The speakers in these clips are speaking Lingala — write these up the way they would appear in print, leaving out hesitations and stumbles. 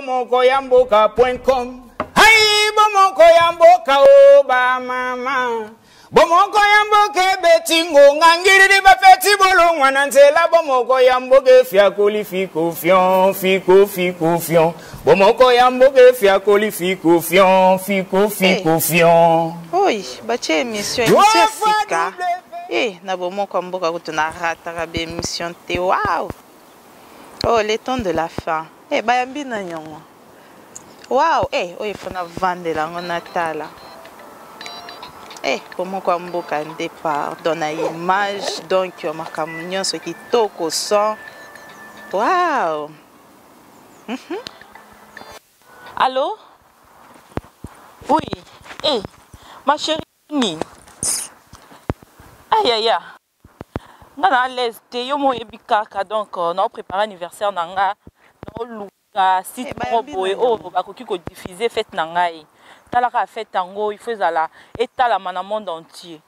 Bomoko ya mboka point com. Hai bomoko ya mboka o ba mama. Bomoko ya mboka ebeti ngonga ngiriri bafeti bolongwa na nzela bomoko ya mboka efiakoli fiko fion fiko fiko fion bomoko ya mboka efiakoli fiko fion fiko fiko fion. Oi, batie émission, émission ya sika. Eh, na bomoko ya mboka kutu na rataka ba émission te. Waouh! Oh, le temps de la fin. Eh, bayambi na nyongo. Waouh, eh, oyo faut na vandela yango natala. Eh, bomoko ya mboka nde pardon na image donc makambo nyonso kitoko son. Waouh! Allô? Oui. Eh, ma chérie nini? Aïe aïe. Nga na l'aise te yo mo oyebi kaka donc euh, nao préparer anniversaire na nga naoluka site Eh, moko bayambi boye na oyo bakoki kodiffuser fête na ngai. Talaka fête yango il faut ezala etalama na monde entier.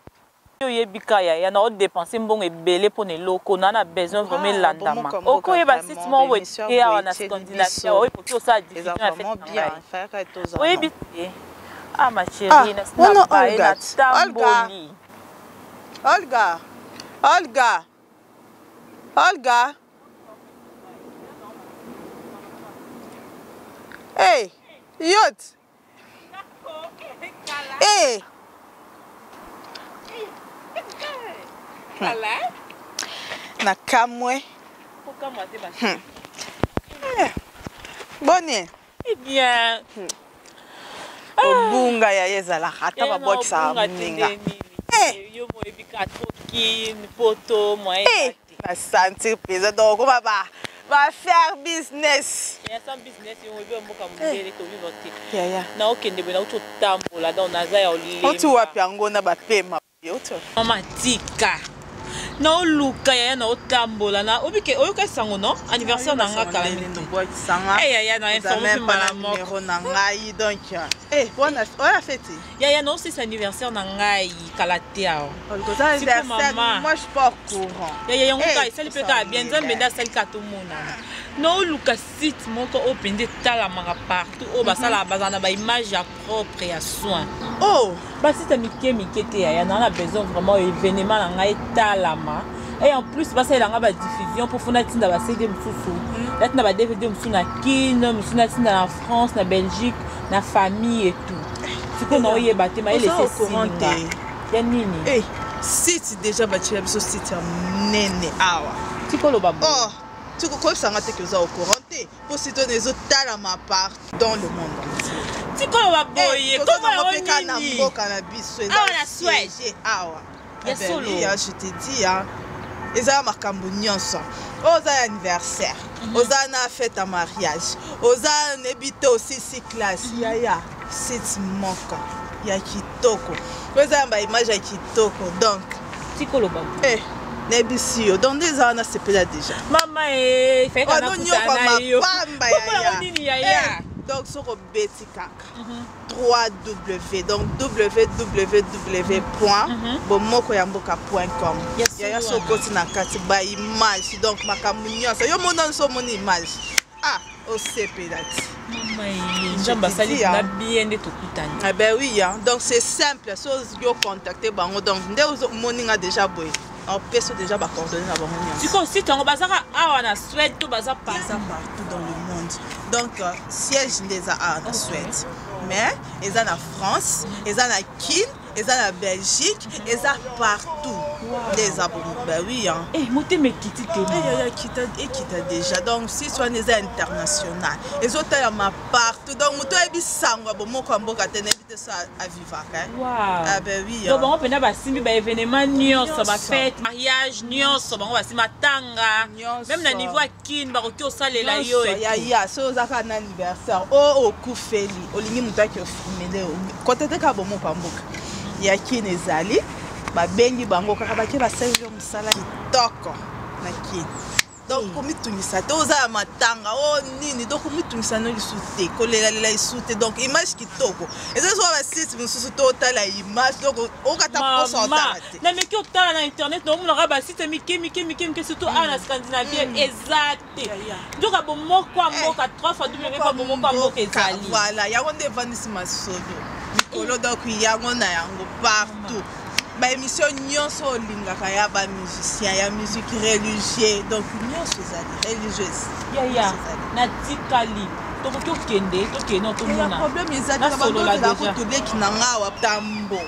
Yo oyebi ka yaya nao dépenser mbongo ebele mpo na eloko na na besoin vraiment Ah, elandama. bomoko ya mboka Okoyeba vraiment, site moko boye ba-émission te awa boye na etieli Scandinavie biso. oyo ekoki kosala Eza diffusion ya fête vraiment na bien. ngai. Fayaka tozala. Oyebi te. Ah ma Ah, chérie, nasi wana na baye Olga. natamboli. Olga. Olga. Olga. Hey, yot. Hey. Na kamwe. Kokamwa te ma chérie. Boni. Eh bien. Obunga ya ye ezalaka ata Yaya na babwakisaka obunga te moninga. nde nini. Eh. Yo moyebi ka trop kin poto moyen Eh, eza te. na sentir mpenza donc okoma ba ba faire business. Ya sans business yo moyebi ya mboka mondele tovivre te. Yaya. Naokende boye nauti otambola donc naza ya Oti olemba. wapi yango na bapema. Oti wapi? Mama tika. Naoluka yaya naotambola na obike oyoka sango non anniversaire na nga kala mingi. Bwakisanga. Eh yaya na informe mpe mbala moko. numéro na ngai donc eh wana wana feti. Yaya naosisa anniversaire na ngai kala te awa. Oza Siko anniversaire, mama. moi je suis pas au courant. Yaya yango Eh, kaka esali mpe kaka bien nzambe nde asali kaka tomonana. Naoluka site moko oyo mpenza etalamaka partout oyo basalaka bazala na baimage ya propre ya soin. Oh, Basite ya mike mike te yaya naa na besoin vraiment événement na ngai etalama. Et en plus basalela nga badiffusion mpo fo natinda ba CD mosusu natinda ba DVD mosusu na Kin mosusu natinda na France na Belgique na famille et tout. Sikoyo naoyeba te mayele Oza au courant esesinga te. ya nini. Eh, site déjà batiela biso site ya monene awa. Tikoloba boye. Oh, tu koyebisanga te ke oza au courant te mpo site wana ezotalama partout dans le monde entier. Tikoloba boye Eh, toza kombo nango yango mpe kaka na nini. mboka na biso Awa na Suède. siège awa. Ya Eh ben solo. oui, hein, je te dis hein, eza makambo nyonso oyo oza ya anniversaire, oza na fête ya mariage, oza nayebi te osisi classe, yaya site moko ya kitoko oyo eza ya baimage ya kitoko donc Tikoloba boye. eh, nayebisi yo donc nde eza wana sepela déjà. Mama e fayeka nakutana na yo. Nonyokwa mapamba Kombo yango yaya. nini yaya? Eh, donc soki obeti kaka 3w donc www point bomoko ya mboka point com. Ya solo Yaya so wana. okoti na kati baimage donc makambo nyonso yo mona so omoni image ah osepela ti. Mama e nzambe asali dis, hein. na bien nde tokutani. Ah ben oui hein. Donc c'est simple so yo contacter bango donc nde omoni nga déjà boye opesa déjà bacoordonné na bango nyonso. Sikoyo site yango bazaka awa na Suède to baza Eza partout? partout dans le monde donc siège nde eza awa na Suède mais eza na France, eza na Kin, eza na Belgique, eza partout nde eza bongo ben oui hein. Eh, motema ekiti te. Eh, yaya, ekita ekita déjà donc site wana eza international ezotalama partout donc moto oyebi sango ya bomoko ya mboka te nayebi te so avivaka eh. Wow. Ah ben oui Donc hein. bango mpenza basimbi baévénement nyonso, Nyonso. bafete mariage nyonso bango basimbi matanga Nyonso. même na niveau ya Kin bakoki osalela yo Nyonso, et tout. yaya so oza kaka na anniversaire o okufeli olingi moto aki ofilmele kote te kaka bomoko ya mboka ya Kine ezali babengi bango kaka bake basaleli yo mosala kitoko na Kine. Donc komitungisa te, oza ya matanga o nini, donc komitungisa no lisusu te, kolelalela lisusu te. Donc image kitoko eza soka basite mosusu to otala image, donc okata posa otala te. Nameki otala na internet, naomonaka basite mike mike mike mike, surtout awa na Scandinavie eza te. Nzoka Bomoko ya Mboka, 3 fois W pa Bomoko ya Mboka ezali. Voilà, yango nde evandisi masolo likolo. Donc yango na yango partout, baémission nyonso olingaka ya bamusicien, ya musique religieux, donc nyonso ezali religieuse. Yaya, natikali, tokoki okende, tokende tomona. Problème eza te. Nasolola déjà. Toleki na nga awa, tambo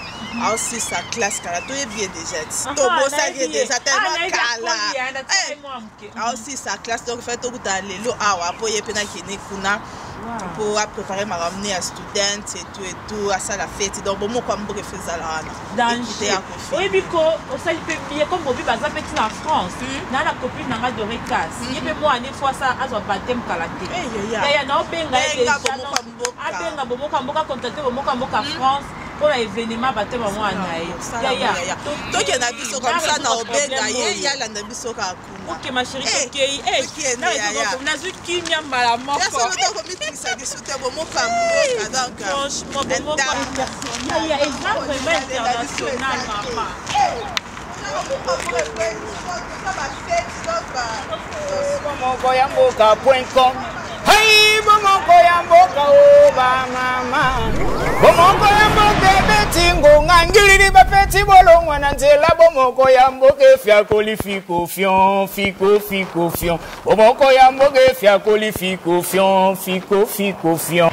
aosisa classe kala, toyebi ye déjà ti tobosaki ye déjà tellement kala. Aosisa classe, donc fait tokutana lelo awa mpo ye mpe nakende kuna mpo aprépare makambo ne ya student et tout et tout, asala fête. Donc Bomoko ya Mboka efe ezala wana. Danger, oyebi ko osali mpe bien comme bobi baza mpe ntina France naa na copine nanga Dorecas, ye mpe mwana efo asa azwa baptême kala te. Yaya, naobenga ye déjà, abenga Bomoko ya Mboka, contacte Bomoko ya Mboka France mpona événement baptême ya mwana na ye. Yaya, tokenda biso comme ça, na obenga ye, yalanda biso kaka kuna. Ok ma chérie, tokei, nazwi kimia mbala moko. Komitungisa biso te, Bomoko ya Mboka donc. Franchement, Bomoko yaya eza vraiment international, mama. Bomoko ya Mboka point com. Hai, Bomoko ya Mboka o bamama, Bomoko ya Mboka ebeti ngonga ngilili, bafeti bolongwa na nzela. Bomoko ya Mboka efiakoli fiko fion fiko fiko fion. Bomoko ya Mboka efiakoli fiko fion fiko fiko fion.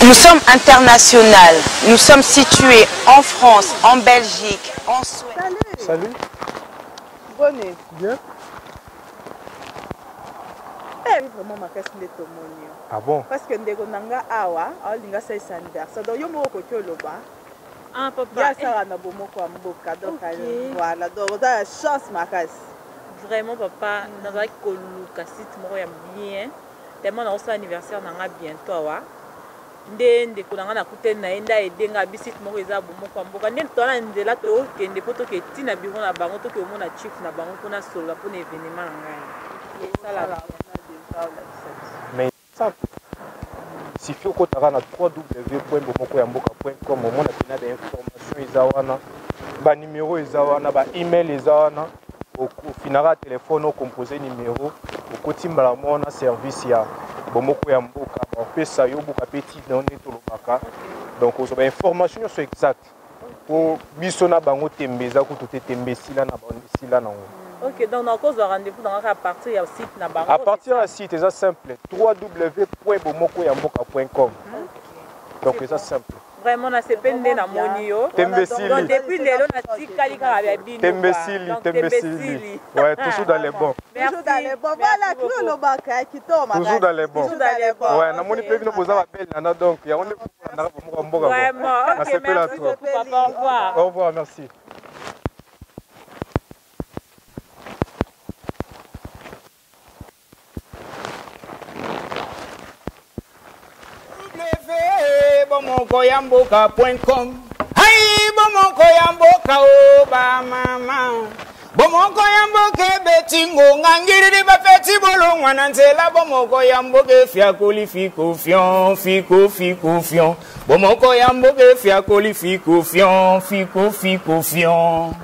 Nous sommes internationales. Nous sommes situés en France, en Belgique, en Suède. Salut. Salut. Bonne. Bien. Eh, vraiment makasi nde tomoni yo. Ah bon? Parce que ndeko na nga awa aolinga asalisa anniversaire, donc yo moko okoki oloba. Ah papa. Ye asalaka na Bomoko ya Mboka, donc voilà, donc oza ya chance makasi. Vraiment papa, nazalaki koluka site moko ya bien tellement naosala anniversaire na nga bientôt awa. Nde ndeko na nga nakutani na ye nde aede nga abi site moko eza Bomoko ya Mboka. Nde toza na nzela, tokende mpo toke ntina bureau na bango, toke omona chief na bango mpona solola mpona événement na ngai esala. Mais simple. Suffit okotaka na www.bomokoyamboka.com, omona mpena bainformation eza wana, banimero eza wana, baemail eza wana. Ofinaka telefone, ocompose nimero, okoti mbala moko na service ya Bomoko ya Mboka, bapesa yo buka mpe ntina nde tolobaka. Donc ozwa bainformation nyonso exact po biso na bango tembe eza kutu te, tembe esila na esila nango. Ok, donc nakozwa rendez-vous na nga à partir ya site na bango? À partir ya site, eza simple, www.bomokoyamboka.com, donc eza simple. Vraiment nasepeli nde namoni yo. Tembe sili. Donc depuis lelo natikali kaka ya bino. Tembe sili, tembe sili, ouais, toujours dans les bons. Toujours dans les bons, voilà, kilo olobaka kitoko makasi. Toujours dans les bons. Toujours dans les bons. Ouais, namoni mpe bino boza babele nana, donc yango nde bolandaka Bomoko ya Mboka. Vraiment, ok. Nasepela Merci trop. beaucoup papa, au revoir. Au revoir, merci. Bomoko ya Mboka point com. Hai, Bomoko ya Mboka o bamama, Bomoko ya Mboka ebeti ngonga ngilili, bafeti bolongwa na nzela. Bomoko ya Mboka efiakoli fiko fion fiko fiko fion. Bomoko ya Mboka efiakoli fiko fion fiko fiko fion.